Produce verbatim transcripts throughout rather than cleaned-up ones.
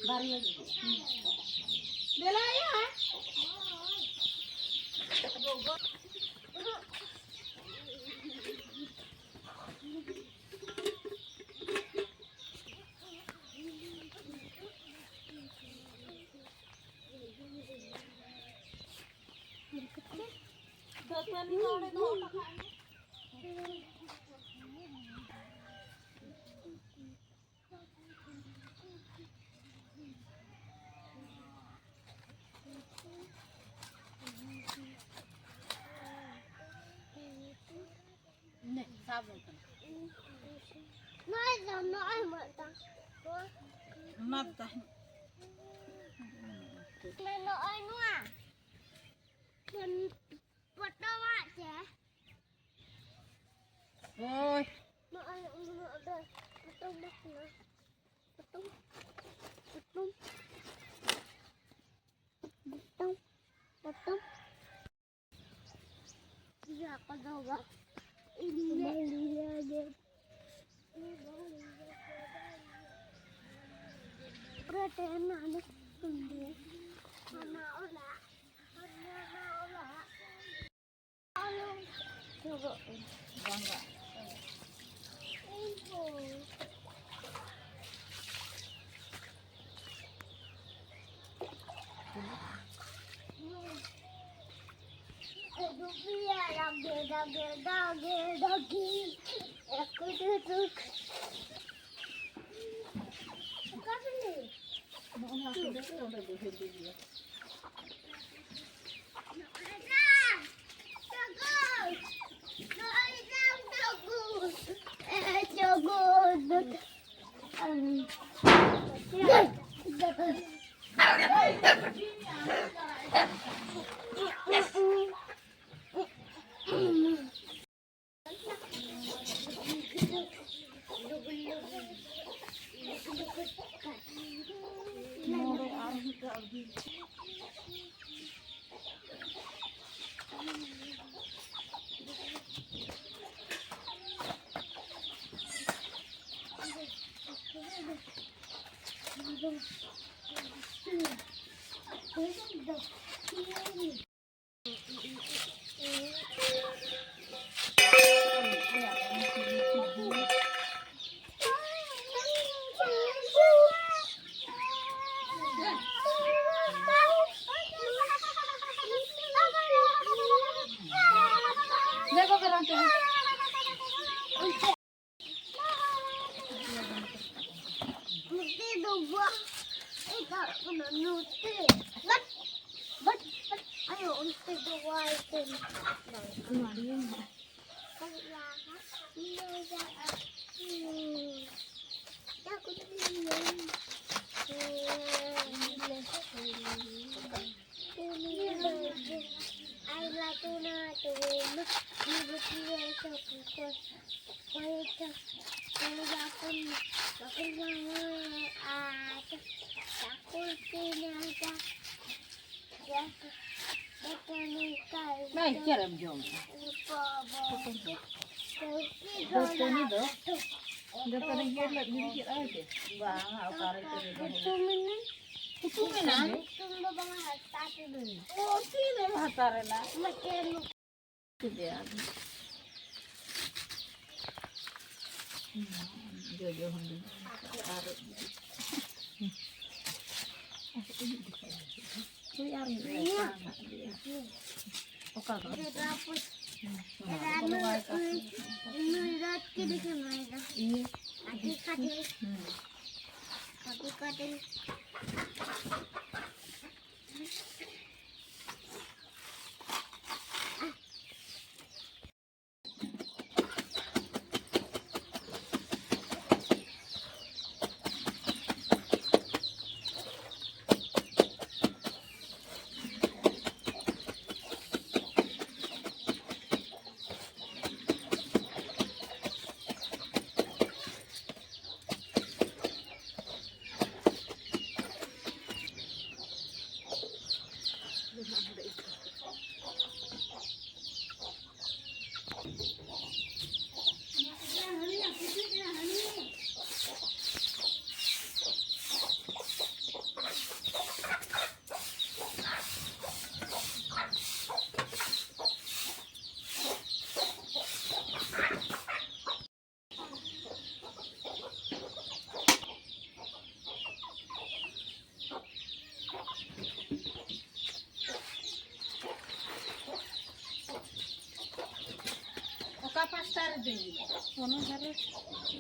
ᱵᱟᱨᱭᱟ ᱜᱮ᱾ ᱫᱮᱞᱟᱭᱟ᱾ ᱫᱟᱹᱛᱟᱹᱱᱤ ᱫᱚ ᱚᱸᱰᱮ ᱫᱚᱦᱚ ᱦᱚᱴᱚ ᱠᱟᱜ ᱢᱮ᱾ ᱱᱮ, ᱥᱟᱵ ᱟᱢ ᱠᱟᱱᱟ᱾ ᱱᱚᱜᱼᱚᱭ ᱫᱚ, ᱱᱚᱜᱼᱚᱭ ᱢᱤᱫᱴᱟᱝ᱾ ᱚᱱᱟ ᱫᱚ ᱛᱟᱦᱮᱸ᱾ ᱱᱚᱜᱼᱚᱭ ᱱᱚᱣᱟ᱾ ᱯᱚᱴᱚᱢᱟᱜ ᱪᱮ? ᱦᱳᱭ᱾ ᱱᱚᱜᱼᱚᱭ ᱩᱱᱟᱹᱜ ᱫᱚ ᱯᱚᱴᱚᱢ ᱠᱟᱱᱟ᱾ ᱯᱚᱴᱚᱢ, ᱯᱚᱴᱚᱢ, ᱯᱚᱴᱚᱢ, ᱯᱚᱴᱚᱢ᱾ ᱤᱭᱟᱹ ᱠᱚᱫᱚ ᱵᱟᱝ᱾ ᱤᱧ ᱞᱟᱹᱭᱟ ᱡᱮ ᱯᱩᱨᱟᱹ ᱴᱟᱭᱤᱢ ᱱᱟ ᱟᱞᱮ ᱥᱠᱩᱞ ᱨᱮ᱾ ᱚᱱᱟ ᱚᱲᱟᱜ, ᱚᱱᱟ ᱚᱲᱟᱜ᱾ ᱟᱞᱚᱢ ᱥᱩᱨᱩᱜ ᱤᱧ᱾ ᱵᱟᱝᱟ᱾ ᱤᱧ ᱦᱚᱸ᱾ ᱨᱟᱜᱮ, ᱨᱟᱜᱮ, ᱨᱟᱜᱮ, ᱨᱟᱜᱮ᱾ ᱮᱠ ᱫᱩ ᱫᱩ᱾ ᱚᱠᱟ ᱨᱮ? ᱱᱚᱜᱼᱚ ᱱᱚᱣᱟ ᱠᱚ ᱫᱚ ᱚᱸᱰᱮ ᱵᱟᱹᱭᱦᱟᱹᱲ ᱨᱮ ᱜᱮᱭᱟ᱾ Ayo, onte do wai ten. ᱵᱟᱭ, ᱪᱮᱫ ᱮᱢ ᱡᱚᱢᱟ? ᱫᱟᱹᱛᱟᱹᱱᱤ ᱫᱚ, ᱫᱟᱹᱛᱟᱹᱱᱤ ᱜᱮ ᱞᱟᱹᱜᱤᱫ ᱪᱮᱫ ᱟᱭ ᱪᱮ? ᱵᱟᱝ, ᱚᱠᱟᱨᱮ ᱪᱮᱫ ᱮᱢ ᱡᱚᱢᱟ? ᱩᱛᱩ ᱢᱮᱱᱟᱜ? ᱩᱛᱩ ᱢᱮᱱᱟᱜ? ᱩᱛᱩ ᱫᱚ ᱵᱟᱝ, ᱦᱟᱛᱟᱣ ᱠᱤᱫᱟᱹᱧ᱾ ᱚ, ᱛᱤᱨᱮᱢ ᱦᱟᱛᱟᱣ ᱨᱮᱱᱟᱜ? ᱢᱤᱫᱴᱮᱱ ᱠᱮᱫᱮᱭᱟ᱾ ᱡᱚᱡᱚ ᱦᱩᱱᱟᱹᱝ᱾ ᱟᱨ ᱦᱳᱭ, ᱟᱨ ᱢᱤᱫ ᱚᱠᱟ ᱫᱚ? ᱱᱚᱣᱟ ᱫᱚ ᱵᱟᱭ ᱠᱟᱜ᱾ ᱤᱭᱟᱹ᱾ ᱦᱩᱸ᱾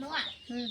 ᱱᱚᱣᱟ? ᱦᱩᱸ᱾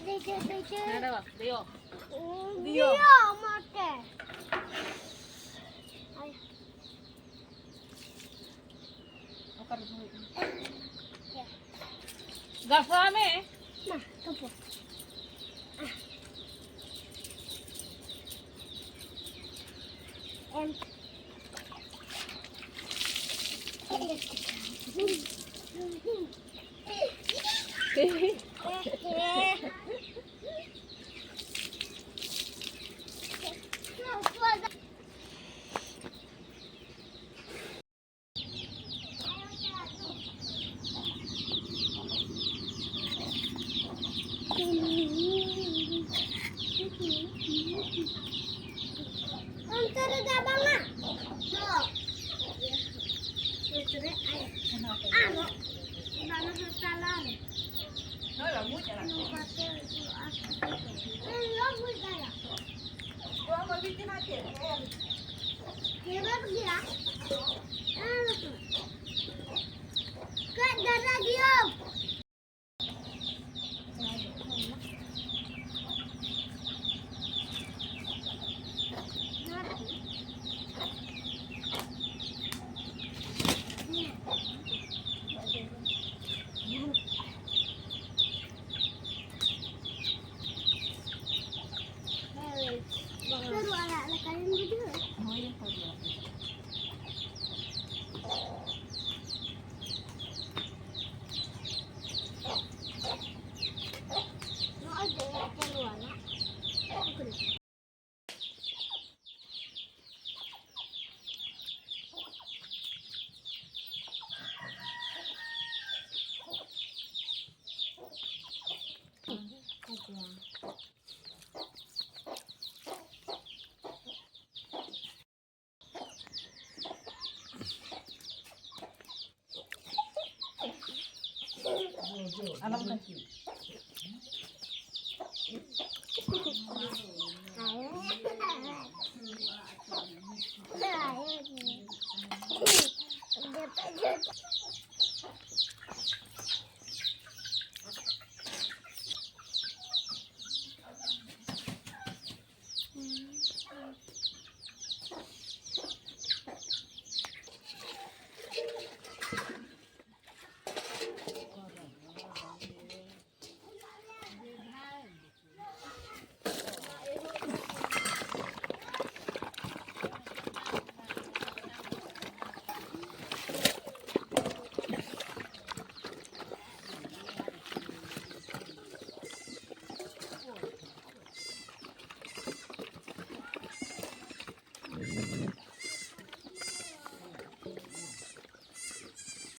ᱫᱮᱡᱚᱜ, ᱫᱮᱡᱚᱜ, ᱫᱮᱡᱚᱜ᱾ ᱫᱮᱡᱚᱜ᱾ ᱜᱷᱟᱥᱟᱣ ᱢᱮ᱾ ᱢᱟ, ᱛᱩᱯᱩ᱾ ᱮᱢ᱾ ᱚᱱᱛᱮ ᱨᱮ ᱫᱚ ᱵᱟᱝᱟ᱾ ᱫᱚ᱾ ᱚᱱᱟ ᱦᱚᱸ ᱛᱟᱞᱟ ᱨᱮ᱾ ᱱᱚᱝᱠᱟ ᱛᱮ ᱦᱩᱭᱩᱜᱼᱟ᱾ ᱧᱮᱞᱚᱜ ᱜᱮᱭᱟ᱾ ᱠᱟᱹᱡ ᱫᱷᱟᱨᱟ ᱜᱮᱭᱟ᱾ ᱥᱟᱹᱨᱩ ᱟᱲᱟᱜ ᱞᱮᱠᱟᱧ ᱵᱩᱡᱷᱟᱹᱣ᱾ ᱱᱚᱜᱼᱚᱭ ᱡᱮ ᱥᱟᱹᱨᱩ ᱟᱲᱟᱜ᱾